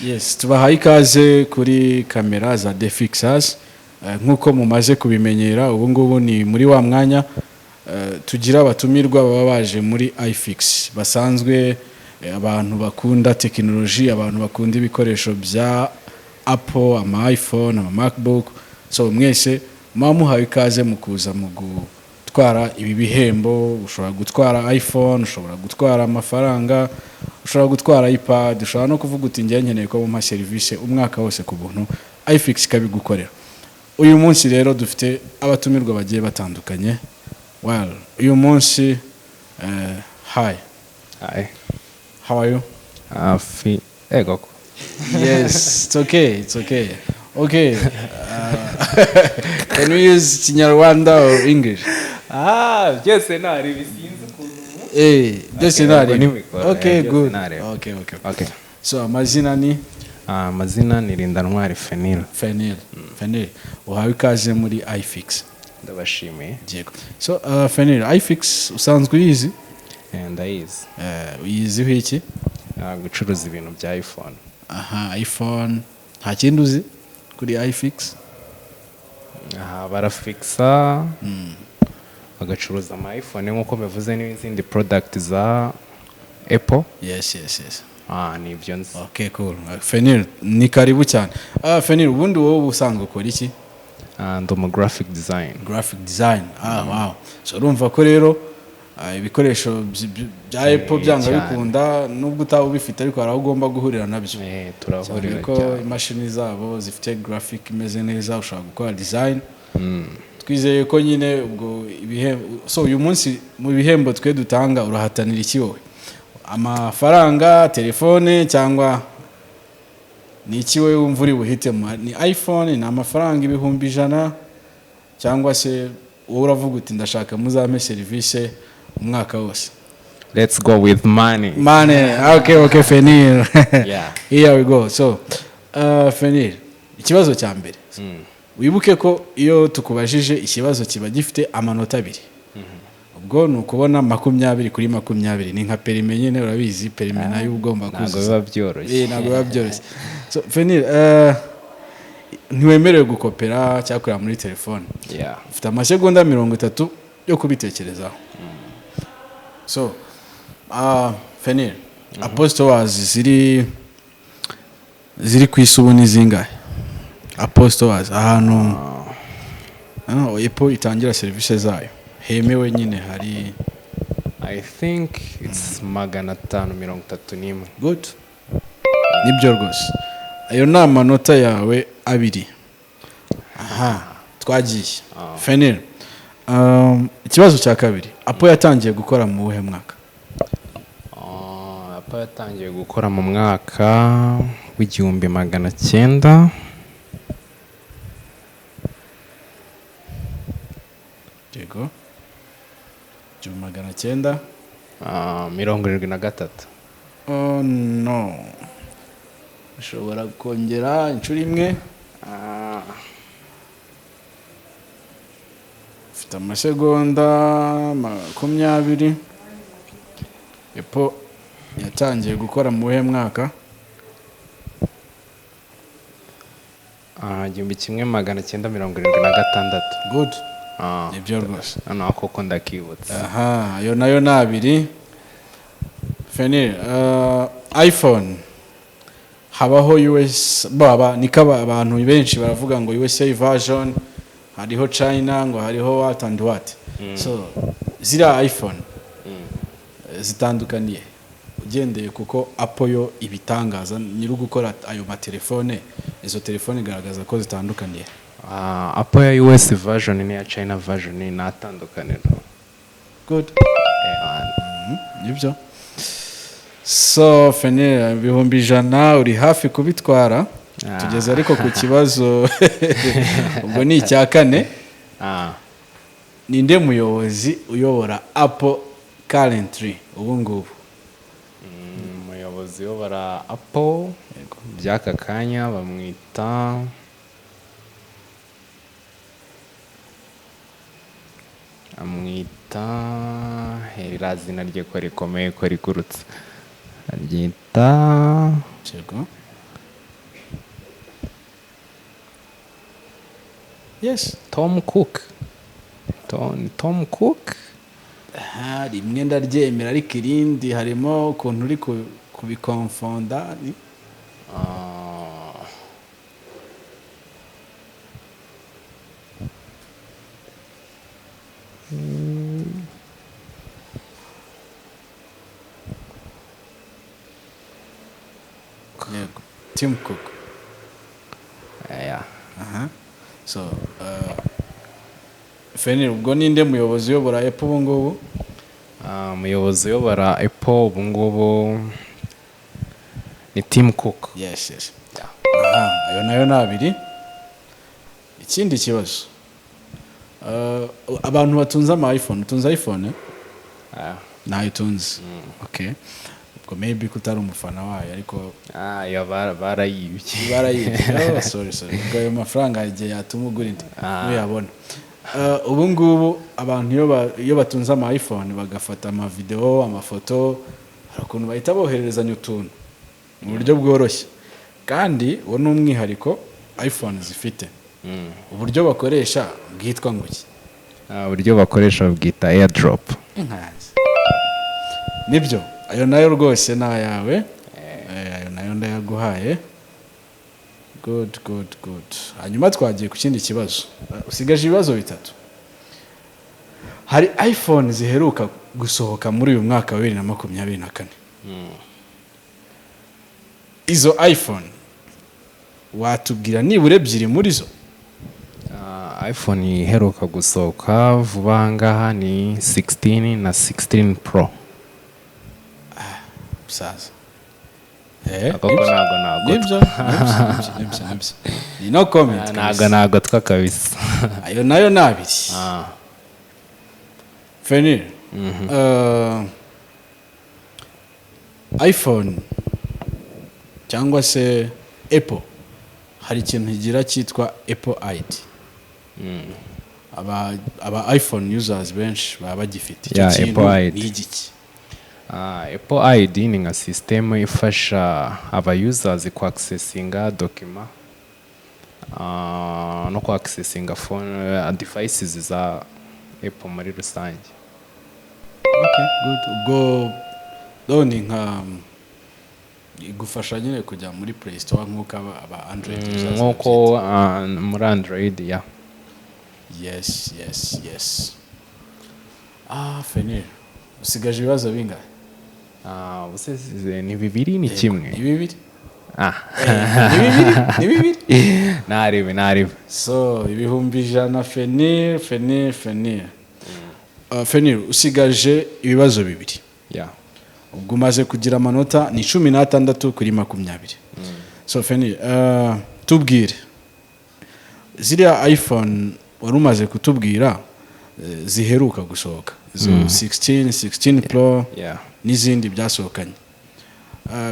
Yes, tubahaye ikaze kuri kamera za The Fixers. Nk'uko mumaze kubimenyera, ubu ngubu ni muri wa mwanya tugira abatumirwa baba baje muri iFix, basanzwe abantu bakunda tekinoloji, abantu bakunda ibikoresho bya Apple, ama iPhone, ama MacBook. So mwese muba muhawe ikaze mu kuza mu gutwara ibi bihembo. Ushobora gutwara iPhone, ushobora gutwara amafaranga, ushobora gutwara iPad, ushobora no kuvuga uti: "Njye nkeneye ko mumpa serivisi umwaka wose ku buntu," iFix ikabigukorera. Uyu munsi rero dufite abatumirwa bagiye batandukanye. Well, uyu munsi hi. Hi. How are you? Fi ego. Yes, it's okay, it's okay. Okay, can we use Kinyarwanda or English? Ah, byose ntari bisinze ukuntu. Byose Okay, ntari. ubwo ni mikoro, Okay, byose good. ntari. Okay. Okay. So amazina ni? Ah, amazina ni Rindantwari Fenil. Fenil. Fenil, uhawe ikaze muri iFix. Ndabashimiye. Yego. So Fenil, iFix usanzwe uyizi? Ndayizi. Uyiziho iki? Ah, gucuruza ibintu bya iPhone. Aha, iPhone. Nta kindi uzi kuri iFix? Aha barafixa, bagacuruza ama iPhone nk'uko bivuze n'izindi product za Apple. Yes. Ah, ni ibyo nzi. Okay, cool. Fenil, ni karibu cyane. Fenil, ubundi wowe usanzwe ukora iki? Ah, ndi umu graphic design. Graphic design. Ah, wow. So urumva ko rero ibikoresho bya Apple byanga cyane. bikunda, nubwo utaba ubifite, ariko hari aho ugomba guhurira nabyo. Eh, Cyane turahurira ko cyane. imashini zabo zifite graphic imeze neza, ushobora gukora design. Twizeye ko nyine ubwo ibihembo, so uyu munsi mu bihembo twe dutanga urahatanira iki wowe? Amafaranga, telefone, cyangwa ni iki wowe wumva uri buhitemo? Ni iPhone, ni amafaranga 100,000, cyangwa se wowe uravuga uti: "Ndashaka muzampe serivisi umwaka wose"? Let's go with money. Money. Okay, Fenil. Yeah. Here we go. So Fenil, ikibazo cya mbere, wibuke ko iyo tukubajije ikibazo kiba gifite amanota 2, ubwo ni ukubona 20 kuri 20. Ni nka permis nyine, urabizi permis nayo uba ugomba Ntabwo kuzuza. biba byoroshye. Ntabwo biba byoroshye. So Fenil, ntiwemerewe gukopera cyangwa kureba muri telefone. Ufite amasegonda 30 yo kubitekerezaho. So Fenil, Apple stores ziri ku isi ubu ni zingahe? Apple stores, ahantu Apple itangira serivisi zayo hemewe nyine hari? I think it's 531. Good, nibyo rwose. Ayo ni amanota yawe 2. Aha twagiye. Fenil, ikibazo cya kabiri: Apple yatangiye gukora mu wuhe mwaka? Ah, Apple yatangiye gukora mu mwaka w'1900 Yego, 1900 73. Oh no, ushobora kongera inshuro imwe. Ufite amasegonda 20. Apple yatangiye gukora mu wuhe mwaka? 1976. Good. Ah, Nibyo rwose. Noneho koko ndakibutse. Aha, ayo nayo ni 2. Fenil, iPhone habaho US, baba niko abantu benshi baravuga ngo USA version, hariho China, ngo hariho what and what. So ziriya iPhone zitandukaniye ugendeye kuko Apple yo ibitangaza, nyiri gukora ayo matelefone, izo telefone igaragaza ko zitandukaniye? Ah, Apple ya US version n'iya China version ni atandukaniro. Good. Eh, Nibyo. So Fenil, 100,000 uri hafi kubitwara. Ah. Tugeze ariko ku kibazo, ubwo ni icya kane. Ninde muyobozi uyobora Apple currently, ubu ngubu? Umuyobozi uyobora Apple by'aka kanya bamwita ririya zina rye ko rikomeye, ko rigurutse, aryita Yego. Yes. Tom Cook. Tom Cook. Aha, rimwe ndaryemera, ariko irindi harimo ukuntu uri kubikonfonda. Ah, Yego, Tim Cook. Yeah. Aha. So Fenir, ubwo ninde muyobozi uyobora Apple ubu ngubu? Ah, umuyobozi uyobora Apple ubu ngubu ni Tim Cook. Yes. Aha, ayo nayo ni abiri. Ikindi kibazo, abantu batunze ama iPhone, utunze iPhone, eh? Ah. Ntayo utunze. Okay, ubwo maybe ko utari umufana wayo, ariko Ah, ya, barayibye. Barayibye. Oh, sorry, sorry. Ubwo ayo mafaranga hari igihe yatuma ugura indi nuyabona. Ubu ngubu abantu iyo batunze ama iPhone bagafata amavideo, amafoto, hari ukuntu bahita bohererezanya utuntu mu buryo bworoshye, kandi uwo ni umwihariko iPhone zifite. Uburyo bakoresha bwitwa ngo iki? Ah, uburyo bakoresha babwita AirDrop. Inkazi nibyo, ayo nayo rwose ni ayawe. Ayo nayo ndayaguhaye. Good, good, good. Hanyuma twagiye ku kindi kibazo. Usigaje ibibazo bitatu. Hari iPhone ziheruka gusohoka muri uyu mwaka wa 2024. Izo iPhone watubwira nibura ebyiri muri zo? Ah, iPhone iheruka gusohoka vuba aha ngaha ni 16 na 16 Pro. Musaza. Koko ntabwo nagotwa. Nibyo, nibyo, nibyo, nibyo. Ni no comment. Ntabwo Kabisa. nagotwa kabisa. Ayo nayo ni abiri. Ah. Fenir, iPhone cyangwa se Apple hari ikintu igira cyitwa Apple ID. Aba iPhone users benshi baba bagifite icyo Yeah, kintu. Apple ID. Ni igiki? Ah, Apple ID ni nka system ifasha aba users ku accessinga document, no ku accessinga phone, devices za Apple muri rusange. Okay, good. Ubwo do ni nka igufasha nyine kujya muri Play Store nk'uko aba Android users Nk'uko muri Android, ya. Yes. Ah, Fenir, usigaje ibibazo bingahe? Ah, ubuse ni bibiri, ni kimwe? Ni bibiri. Ah. Ni bibiri, ni bibiri. Ntarebe, ntarebe. So 100,000, Fenir, Fenir, Fenir. Fenir, usigaje ibibazo bibiri. Ya. Ubwo umaze kugira amanota ni 16 kuri 20. So Fenir, tubwire ziriya iPhone wari umaze kutubwira, ziheruka gusohoka, izo 16, 16 Pro n'izindi byasohokanye.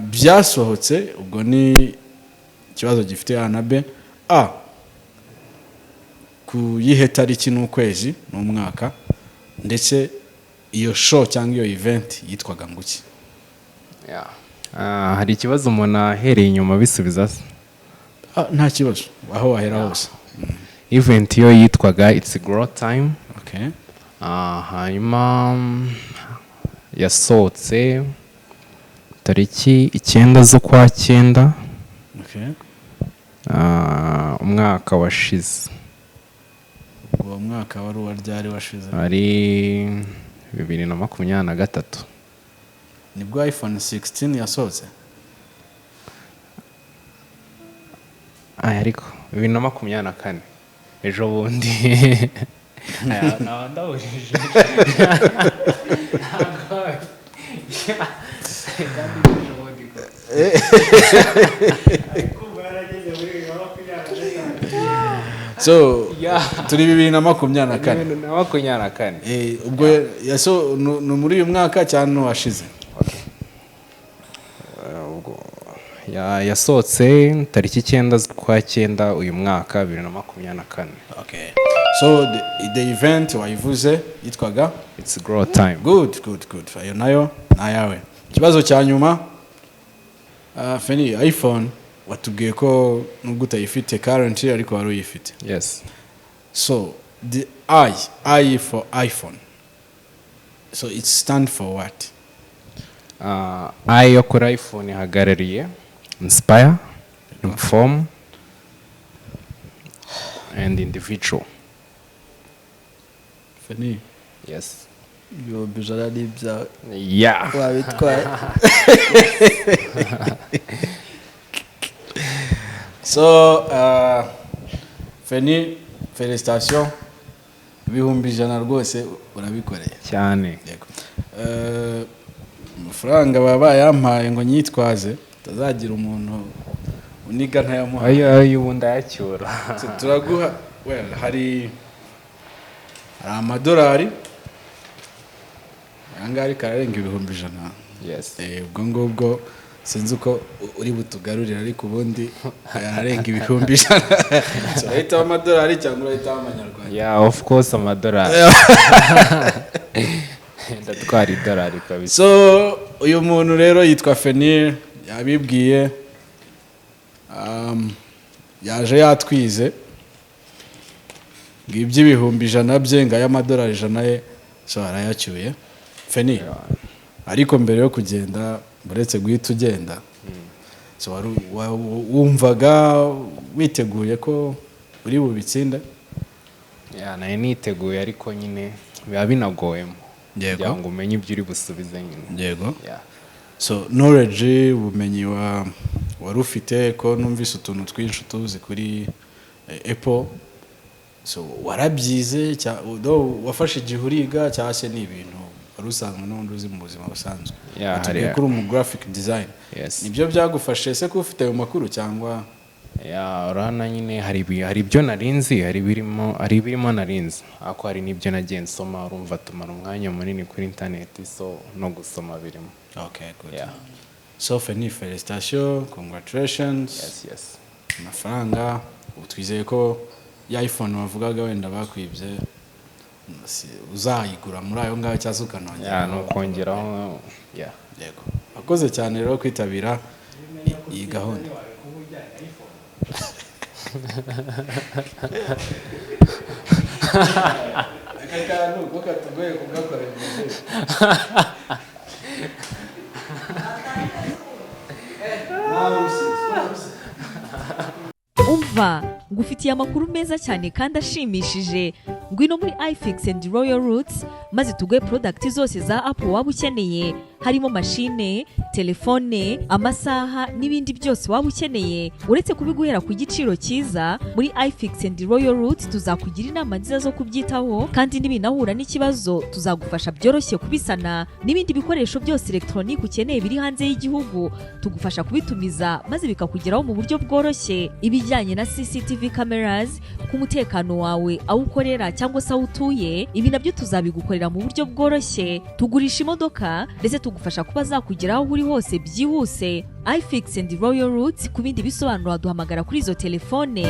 Byasohotse, ubwo ni ikibazo gifite A na B. A, ku yihe tariki n'ukwezi n'umwaka, ndetse iyo show cyangwa iyo event yitwaga nguki? Yeah. Ah, hari ikibazo umuntu ahereye inyuma bisubiza se? Ah, nta kibazo, aho wahera hose. Event yo yitwaga It's Grow Time. Ah, hanyuma yasohotse tariki 9 z'ukwa cyenda. Ah, umwaka washize. Uwo mwaka wari uwa ryari washize? Ari 2023. Nibwo iPhone 16 yasohotse? Aya, ariko 2024 ejo bundi. Aya, naba ndabujije. Ntabwo. Kandi ejo bundi ko. Kumva yarageze muri 2025. So Yeah. turi 2024. 2024. Ubwo yaso ni muri uyu mwaka cyangwa n'uwashize? Ubwo yasohotse tariki 9 z'ukwa cyenda uyu mwaka 2024. Okay. So the event wayivuze yitwaga? It's Grow Time. Good, good, good. Ayo nayo ni ayawe. Ikibazo cya nyuma, Feni, iPhone watubwiye ko nubwo utayifite currently ariko wari uyifite. Yes. So the I for iPhone, so it stand for what? I yo kuri iPhone ihagarariye inspire, inform and individual. Feni? Yes. 100,000 ni ibyawe. Yeah. Wabitwaye. So Feni, félicitations, 100,000 rwose urabikoreye. Cyane. Yego. Amafaranga baba bayampaye ngo nyitwaze, utazagira umuntu uniga ntayamuhaye. Ayo ayo, ubu ndayacyura. So, turaguha, well, hari amadolari aya ngaya, ariko ararenga 100,000. Yes. Ubwo ngubwo sinzi uko uri butugarurire, ariko ubundi ararenga 100,000. So, urahitamo amadolari cyangwa urahitamo amanyarwanda? Yeah, of course amadolari. Ndatwara idolari kabisa. So uyu muntu rero yitwa Fenir, yabibwiye. Yaje yatwize ngo iby'ibihumbi 100 bye, ngo ay'amadolari 100 ye, so arayacyuye Fenir. Ariko mbere yo kugenda, uretse guhita ugenda, so wari wumvaga witeguye ko uri bubitsinde? Yeah, nari niteguye, ariko nyine biba binagoyemo Yego. kugira ngo umenye ibyo uri busubize nyine. Yeah. So knowledge, ubumenyi wari ufite, ko numvise utuntu twinshi utuzi kuri Apple, so warabyize though wafashe igihe uriga, cyangwa se ni ibintu wari usanzwe n'ubundi uzi mu buzima busanzwe? Yeah, Watubwiye ko uri umu graphic design. Yes. Nibyo byagufashe se kuba ufite ayo makuru cyangwa? Yeah, urabona nyine hari ibyo narinzi, hari ibirimo narinzi, ariko hari n'ibyo nagiye nsoma. Urumva tumara umwanya munini kuri interineti, so no gusoma birimo. Okay, good. Yeah. So Feni, félicitations, congratulations. Yes. Amafaranga ubu twizeye ko ya iPhone wavugaga wenda bakwibye uzayigura muri ayo ngayo cyangwa se ukanongera. Yeah, ni ukongeraho, yeah. Yego, akoze cyane rero kwitabira iyi gahunda. Wari kuba ujyanye iPhone. Aka kantu ko katugoye kugakorera. Umva, ngufitiye amakuru meza cyane kandi ashimishije. Ngwino muri iFix and Royal Roots maze tuguhe product zose za Apple waba ukeneye, harimo mashine, telefone, amasaha n'ibindi byose waba ukeneye. Uretse kubiguhera ku giciro cyiza, muri iFix and Royal Roots tuzakugira inama nziza zo kubyitaho, kandi nibinahura n'ikibazo tuzagufasha byoroshye kubisana. N'ibindi bikoresho byose elegitoronike ukeneye biri hanze y'igihugu tugufasha kubitumiza maze bikakugeraho mu buryo bworoshye. Ibijyanye na CCTV cameras ku mutekano wawe aho ukorera cyangwa se aho utuye, ibi nabyo tuzabigukorera mu buryo bworoshye. Tugurisha imodoka, ndetse tugufasha kuba zakugeraho aho uri hose byihuse. iFix and Royal Roots, ku bindi bisobanuro waduhamagara kuri izo telefone.